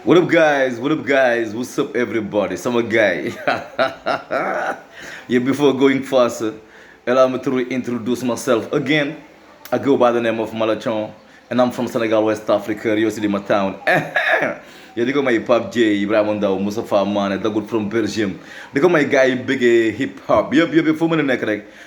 What up, guys? What up, guys? What's up, everybody? Summer guy. Yeah, before going faster, allow me to introduce myself again. I go by the name of Malachon, and I'm from Senegal, West Africa, Rio City, my town. Yeah, they got my Pop J, Ibrahim Ndao, Mustafa Man, and good from Belgium. They got my guy, big hip hop. Yep, for me, neck,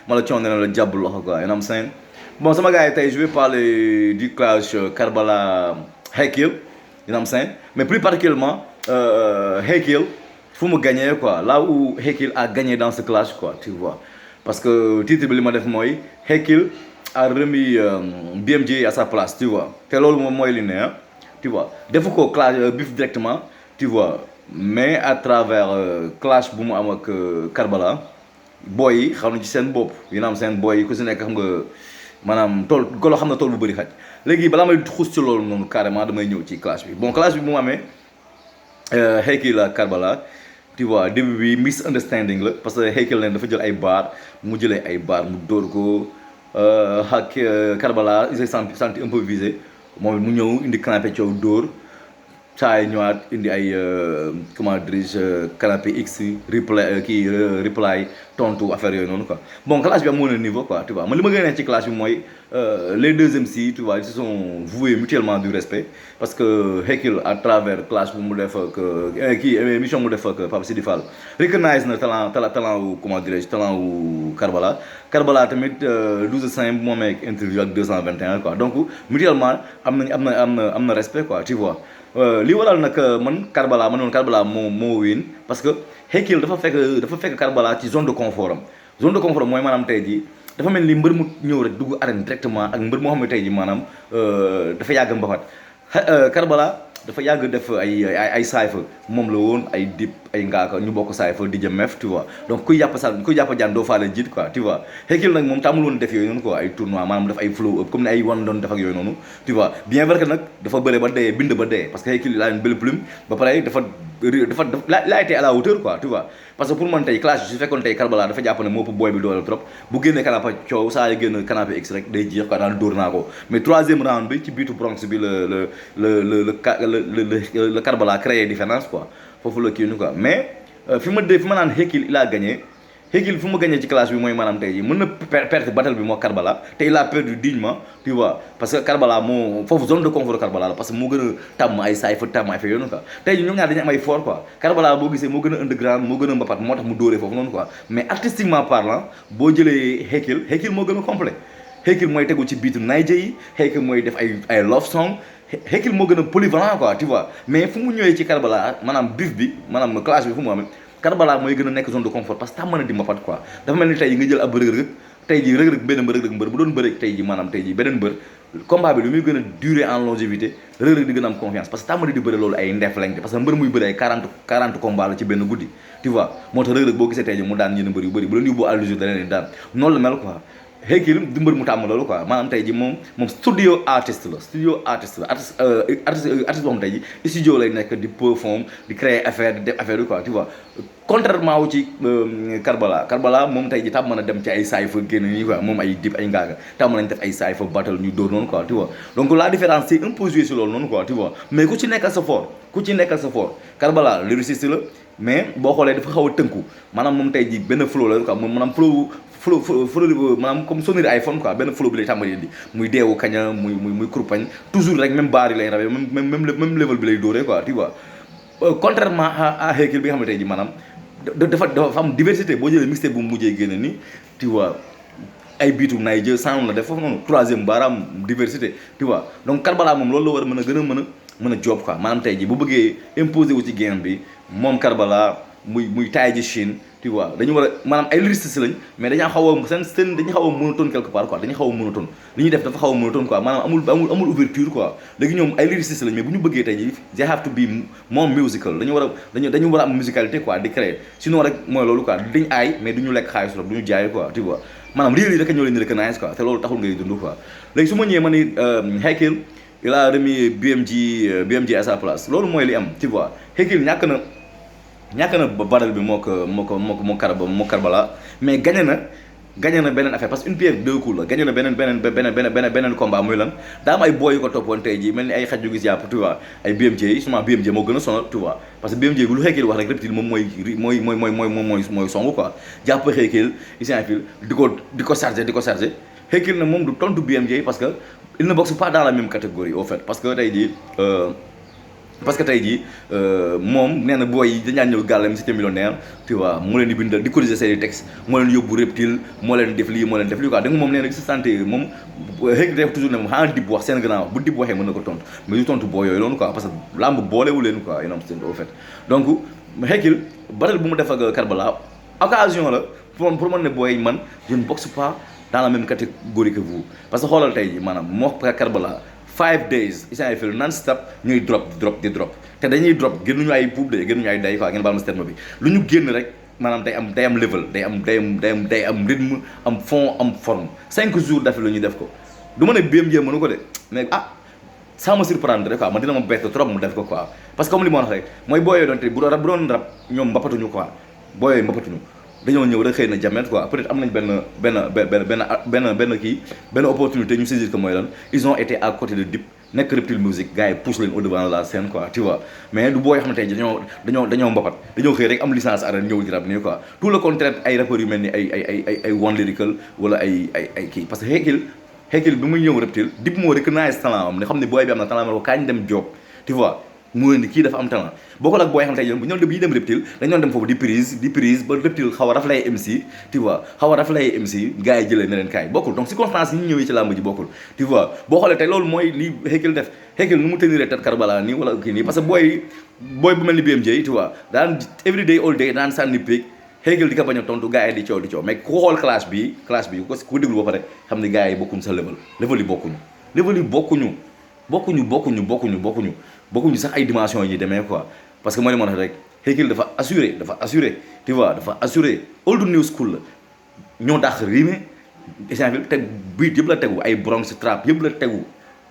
Malachon, and le diable, you know what I'm saying? Bon, sama gars, je vais parler du clash Karbala Hakill. You know what I'm saying? Mais plus particulièrement, Hakill, il faut me gagner quoi. Là où Hakill a gagné dans ce clash quoi, tu vois. Parce que le titre de l'image moi, Hakill a remis BMJ à sa place, tu vois. C'est là où moi il est né, tu vois. Des fois qu'on clash bif directement, tu vois. Mais à travers clash bu mu am ak Karbala, boy yi xam na ci seen bopp. You know what I'm saying? Boy yi ku si nekk xam nga maanaam tool golo xam na tool bu bëri xaj léegi balaa may xuus ci loolu noonu carrément damay ñëw ci clash bi bon clash bi bu mu amee Hakill la Karbala tu vois début bi misunderstanding la parce que Hakill leen dafa jël ay baar mu jëlee ay baar mu dóor ko ak Karbala il s'est senti un peu visé moom mu ñëw indi canapé coow dóor saa yi ñëwaat indi ay comment dirais-je canapé X reply kii reply tontu affaire yooyu noonu quoi bon clash bi amoon na niveau quoi tu vois man li ma gën a neex ci clash bi mooy les deux MC tu vois ils se sont voués mutuellement du respect parce que Hakill à travers clash bu mu def ak kii émission mu def ak Pape Sidi Fall recognize na talent wu comment dirais-je talent wu Karbala tamit 12/5 bu mu amee interview ak 221 quoi donc mutuellement am na respect quoi tu vois. li waral nag man Karbala moo win parce que Hakill dafa fekk Karbala ci zone de confort am zone de confort am mooy maanaam tey jii dafa mel ni mbër mu ñëw rek dugg arène directement ak mbër moo xam ne tey jii maanaam dafa yàgg mbapat Karbala dafa yàgg def ay saayfa moom la woon ay dip ay ngaaka ñu bokk saayfa di jëm mef tu vois donc kuy jàpp jaan doo faale jiit quoi tu vois Hakill nag moom tàmmul woon def yooyu noonu quoi ay tournoi maanaam def ay flow up comme ne ay wan doon def ak yooyu noonu tu vois bien vrai que nag dafa bëre ba dee bind ba dee parce que Hakill il a une belle plume ba pare la été à la hauteur quoi tu vois parce que pour man tey clash su fekkoon tey Karbala dafa jàpp ne moo ëpp booy bi doole trop bu génnee canapé coow saa yi génn canapé X rek day jeex quoi daal dóor naa ko mais troisième round bi ci biitu Bronx bi le Karbala créé différence quoi foofu la kii ni quoi mais fi ma naan Hakill il a gagné Hakill fu mu gagné ci clash bi mooy maanaam tey jii mën na perdre battle bi moo Karbala te il a perdu dignement tu vois parce que Karbala moo foofu zone de confort Karbala la parce que moo gën a tàmm ay saay fa tàmm ay fa yoonu quoi tey jii ñoom ñaar dañu am ay fort quoi Karbala boo gisee moo gën a underground moo gën a mbapat moo tax mu dóoree foofu noonu quoi mais artistiquement parlant boo jëlee Hakill moo gën a complet Hakill mooy tegu ci biitu Niger yi Hakill mooy def ay love song Hakill moo gën a polyvalent quoi tu vois mais fu mu ñëwee ci Karbala maanaam bif bi maanaam clash bi fu mu amee Karbala mooy gën a nekk zone de confort parce que tam mën a di mbapat quoi dafa mel ni tey nga jël ab rëg-rëg tey ji rëg-rëg benn mbër bu doon bëre tey ji maanaam tey ji beneen mbër combat bi lu muy gën a durer en longévité rëg-rëg di gën a am confiance parce que tam mën a di bëre loolu ay ndef lañ parce que mbër muy bëre ay 40 combat la ci benn guddi tu vois moo tax rëg-rëg boo gisee tey ji mu daan ñenn mbër yu bëri bu leen yóbbu à l'usure da leen daan noonu la mel quoi Hakill du mbër mu tàmm loolu quoi maanaam tey ji moom studio artiste artiste boo xam tey ji studio lay nekk di perform di créer affaire di def affaire yi quoi tu vois contrairement wu ci Karbala moom tey ji tàmm mën a dem ci ay saay fa génn nii quoi moom ay dip ay ngaaga tàmm nañ def ay saay fa battle ñu dóor noonu quoi tu vois donc la différence c'est un peu joué si loolu noonu quoi tu vois mais ku ci nekkal sa fort Karbala lyriciste la mais boo xoolee dafa xaw a tënku maanaam moom tey ji benn flow la quoi moom maanaam flow maanaam comme sonnerie iPhone quoi benn flow bi lay tàmbali indi muy deewu kaña muy kurpañ toujours rek même baar yi lay rawee même level bi lay dóoree quoi tu vois contrairement à Hakill bi nga xam ne tey ji maanaam dafa am diversité boo jëlee mixtape bu mu mujjee génne nii tu vois ay biitu Niger sound la def foofu noonu troisième baaraam diversité tu vois donc Karbala moom loolu la war a mën a job quoi maanaam tey ji bu bëggee imposer wu ci game bi moom Karbala muy taay ji Chine tu vois dañu war a maanaam ay lyricistes lañ mais dañaa xaw a dañu xaw a monotone quelque part quoi dañu xaw a monotone li ñuy def dafa xaw a monotone quoi maanaam amul ouverture quoi léegi ñoom ay lyricistes lañ mais bu ñu bëggee tey ji they have to be more musical dañu war a am musicalité quoi di créer sinon rek mooy loolu quoi dañ aay mais duñu lekk xaalis rek duñu jaay quoi tu vois maanaam lii rek ñoo leen di recognize quoi te loolu taxul ngay dund quoi léegi su ma ñëwee ma ni Hakill il a remis BMJ à sa place loolu mooy li am tu vois Hakill ñàkk na battle bi moo Karbala mais gagné na gagné na beneen affaire parce que une pierre deux coups la gagné na beneen combat muy lan daa am ay boy yu ko toppoon tey jii mel ni ay xaj yu gis yàpp tu vois ay BMJ yi souvent BMJ moo gën a sonal tu vois parce que BMJ bu lu Hakill wax rek Reptyle moom mooy songu quoi jàpp Hakill isinfil di ko chargé Hakill na moom du tontu BMJ parce que il ne boxe pas dans la même catégorie au fait parce que tey jii moom nee na booy yi dañaa ñëw gàllam Cité Millionnaire tu vois moo leen di bindal di corriger seen texte moo leen yóbbu Reptyle moo leen def lii quoi donc moom nee na si santé moom Hakill def toujours ne moom xanaa Dip wax seen gannaaw bu Dip waxee mën na ko tontu mais du tontu boo yooyu loolu quoi parce que lamb boolewu leen quoi yéen au fait donc Hakill battle bu mu def ak Karbala occasion la pour mën ne booy man je ne boxe pas dans la même catégorie que vous parce que xoolal tey jii maanaam moo Karbala 5 days isaan fil non stop ñuy drop te dañuy drop génnuñu ay puub de génnuñu ay day quoi ngeen baal ma si terme bi lu ñu génn rek maanaam day am level day am rythme am fond am forme 5 jours d'affilée la ñuy def ko du ma ne BMJ mënu ko de mais ça me surprendre rek quoi man dina ma bett trop mu def ko quoi parce que comme li ma wax rek mooy booyoo doon te bu doon rab ñoom mbappatuñu quoi booyoo mbappatuñu dañoo ñëw rek xëy na jamet quoi peut-être am nañ benn opportunité ñu saisir que mooy lan ils ont été à côté de Dip nekk Reptyle Music gars yi pousse leen au devant de la scène quoi tu vois mais du boo yoo xam ne tey dañoo mbapat dañoo xëy rek am licence arène ñëw di rap nii quoi tout le contraire ay rappeurs yu mel ni ay One Lyrical wala ay kii parce que Hakill bi muy ñëw Reptyle Dip moo recognize talent am ne xam ne booy bi am na talent ko kañ dem job tu vois mu ne ni kii dafa am talent bokkul ak booy xam tey bu ñoom bi ñu dem Reptyle dañu doon dem foofu di prise ba Reptyle xaw a raflay MC tu vois gars yi jëlee ne leen kaay bokkul donc circonstance yi ñu ñëwee ci làmb ji bokkul tu vois boo xoolee tey loolu mooy li Hakill def Hakill nu mu tenir tet Karbala nii wala kii nii parce que booy bu mel ni BMJ tu vois daan every day all day daan sànni pic Hakill di ko bañ a tontu gars yi di coow mais ku xool classe bi ku déglu ba pare xam ne gars yi bokkuñu sa level yi bokkuñu sax ay dimension yi ñuy demee quoi parce que mooy li ma wax rek Hakill dafa assuré tu vois dafa assuré old new school la ñoo dàq rime exemple teg beat yëpp la tegu ay Bronx trap yëpp la tegu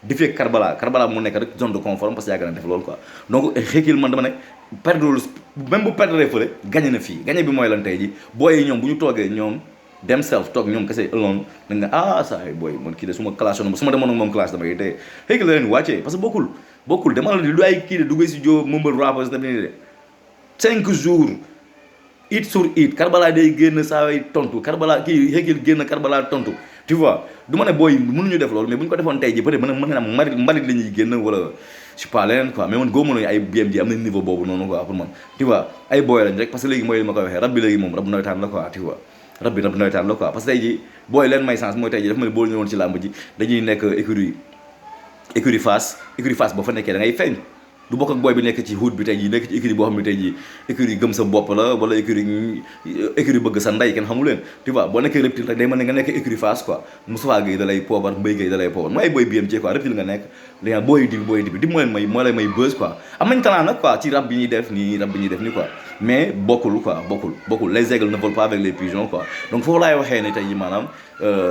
di fekk Karbala mu nekk rek zone de confort parce que yàgg na def loolu quoi donc Hakill man dama ne perdre même bu perdre fële gagné na fii gagné bi mooy lan tey ji booy ñoom bu ñu toogee ñoom themselves toog ñoom kese alone dañ ne saa ay booy man kii de su ma classe demoon ak moom classe damay tey Hakill la leen wàccee parce que bokkul dama la du ay kii de duggee si jo mumble rappers def ni de 5 jours it sur it Karbala day génn saa way tontu Hakill génn Karbala tontu tu vois du ma ne booy mënuñu def loolu mais bu ñu ko defoon tey ji peut être mën na mbalit la ñuy génn wala je sais pas leneen quoi mais man góob mënuñu ay BMJ am nañ niveau boobu noonu quoi pour man tu vois ay booy lañ rek parce que léegi mooy li ma koy waxee rab bi léegi moom rab nawetaan la quoi tu vois rab nawetaan la quoi parce que tey ji booy leen may chance mooy tey ji dafa mel ni boo ñëwoon ci làmb ji dañuy nekk écurie Fass boo fa nekkee da ngay feeñ du bokk ak booy bi nekk ci hood bi tey jii nekk ci écurie boo xam ne tey jii écurie gëm sa bopp la wala écurie bëgg sa ndey kenn xamu leen tu vois boo nekkee Reptyle rek day mën ne nga nekk écurie Fass quoi Moustapha Gueye da lay poobar Mbaye Gueye da lay poobar mooy ay booy BMJ quoi Reptyle nga nekk da booy di moo lay may buzz quoi am nañ talent nag quoi ci rap bi ñuy def nii quoi mais bokkul les aigles ne volent pas avec les pigeons quoi donc foofu laay waxee ne tey jii maanaam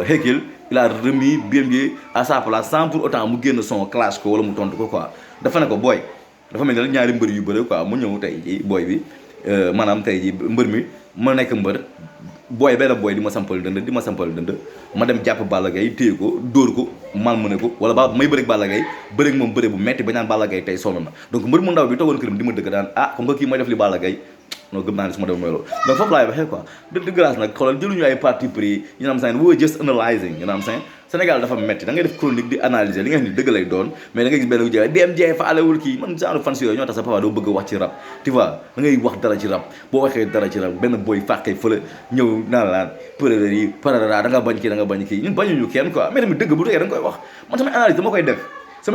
Hakill il a remis BMJ à sa place sans pour autant mu génn son clash ko wala mu tontu ko quoi dafa ne ko booy dafa mel ni ñaari mbër yu bëre quoi mu ñëw tey ji booy bi maanaam tey ji mbër mi ma nekk mbër booy benn booy di ma sampal dënd ma dem jàpp Balla Gaye téye ko dóor ko malmené ko wala ba may bëreeg Balla Gaye bëreeg moom bëre bu metti ba ñaan Balla Gaye tey sonn na donc mbër mu ndaw bi toogoon këram di ma dëgg daan comme nga kii may def li Balla Gaye non gëm naa ne su ma dem mooy loolu donc foofu laay waxee quoi de grâce nag xoolal jëluñu ay parti pris you know what I'm saying we're just analyzing you know what I'm saying Sénégal dafa metti da ngay def chronique di analyser li nga xam ni dëgg lay doon mais da ngay gis benn jël BMJ fa alewul kii man genre fans yooyu ñoo tax sa papa doo bëgg a wax ci rap tu vois da ngay wax dara ci rap boo waxee dara ci rap benn boy fàqee fële ñëw naan laan përëër yi parara da nga bañ kii ñun bañuñu kenn quoi mais tamit dëgg bu dëggee da nga koy wax man samay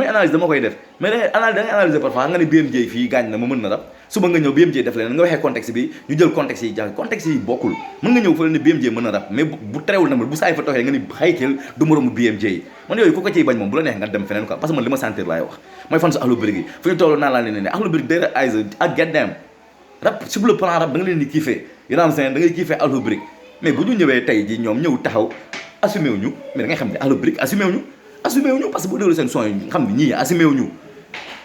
analyse dama koy def mais da ngay analyser parfois nga ne BMJ fii gaañ na ma mën na rap suba nga ñëw BMJ def leen nga waxee contexte bi ñu jël contexte yi jàng contexte yi bokkul mën nga ñëw fa ne BMJ mën na rap mais bu terewul na bu saay fa toxee nga ni Hakill du moromu BMJ man yooyu ku ko ciy bañ moom bu la neex nga dem feneen quoi parce que man li ma sentir laay wax mooy fan sa Akhlou Brick yi fu ñu toll naa laa ne Akhlou Brick day eyes ak get them rap sur le plan rap da nga leen di kiffee yéen am seen da ngay kiffee Akhlou Brick mais bu ñu ñëwee tey ji ñoom ñëw taxaw assumé wuñu mais da ngay xam ne Akhlou Brick assumé wuñu parce que boo déglu seen son yi nga xam ne ñii assumé wuñu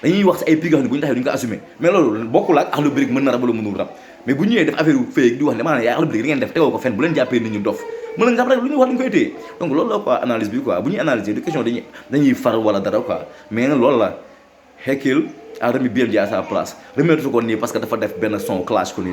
dañuy wax si ay prix yoo xam ne bu ñu taxee duñu ko assumé mais loolu bokkul ak Akhlou Brick mën na rap wala mënul rap mais bu ñëwee def affaire yu fake di wax ne maanaam yaa Akhlou Brick li ngeen def tegoo ko fenn bu leen jàppee nit ñu dof mën nga xam rek lu ñuy wax dañ koy téye donc loolu la quoi analyse bi quoi bu ñuy analyser du question dañuy far wala dara quoi mais loolu la Hakill a remis BMJ à sa place remettre ko nii parce que dafa def benn son clash ko nii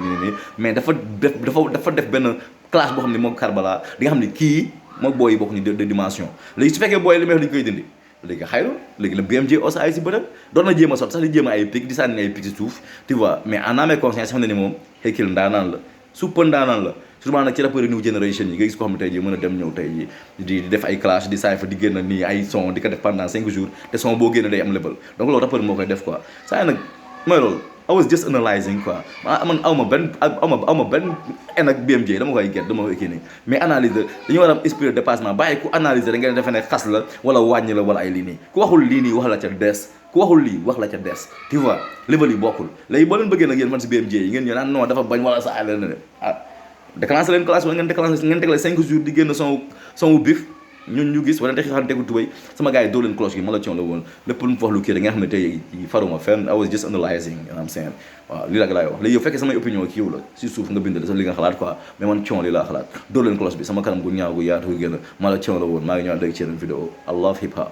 mais dafa def benn clash boo xam ne moom Karbala di nga xam ne kii moom booy yi bokk ni de dimension léegi su fekkee booy li may wax dañu koy dindi léegi xayru léegi la BMJ aussi ay si bëtam doon na jéem a sot sax di jéem a ay pic di sànni ay pic si suuf tu vois mais en âme et conscience xam ne ni moom Hakill ndaanaan la suppa ndaanaan la surtout nag ci rappeur new generation yi nga gis ko xam ne tey jii mën a dem ñëw tey jii di def ay clash di saay fa di génn nii ay son di ko def pendant 5 jours te son boo génn day am level donc loolu rappeur moo koy def quoi saa nag mooy loolu I was just analysing quoi man aw ma benn en ak BMJ dama koy get dama koy kii nii mais analyser dañu war a am esprit de dépassement bàyyi ku analyser da ngeen defe ne xas la wala wàññi la wala ay lii nii ku waxul lii nii wax la ca des ku waxul lii wax la ca des tu vois level yi bokkul léegi boo leen bëggee nag yéen man si BMJ yi ngeen ñëw naan non dafa bañ wala sa ay leen déclenché leen classe wala ngeen tegle 5 jours di génn son bif ñun ñu gis wala te xam tegu tubay sama gars yi doo leen cloche gi ma la coon la woon lépp lu mu wax lu kii rek nga xam ne tey faruma fenn I was just analyzing you know what I'm saying waaw lii la laay wax léegi yow fekkee samay opinion kiiw la si suuf nga bind la sa li nga xalaat quoi mais man coon lii laa xalaat doo leen cloche bi sama kanam gu ñaaw gu yaatu gu génn ma la coon la woon maa ngi ñëwaat léegi ci yeneen vidéo I love hip hop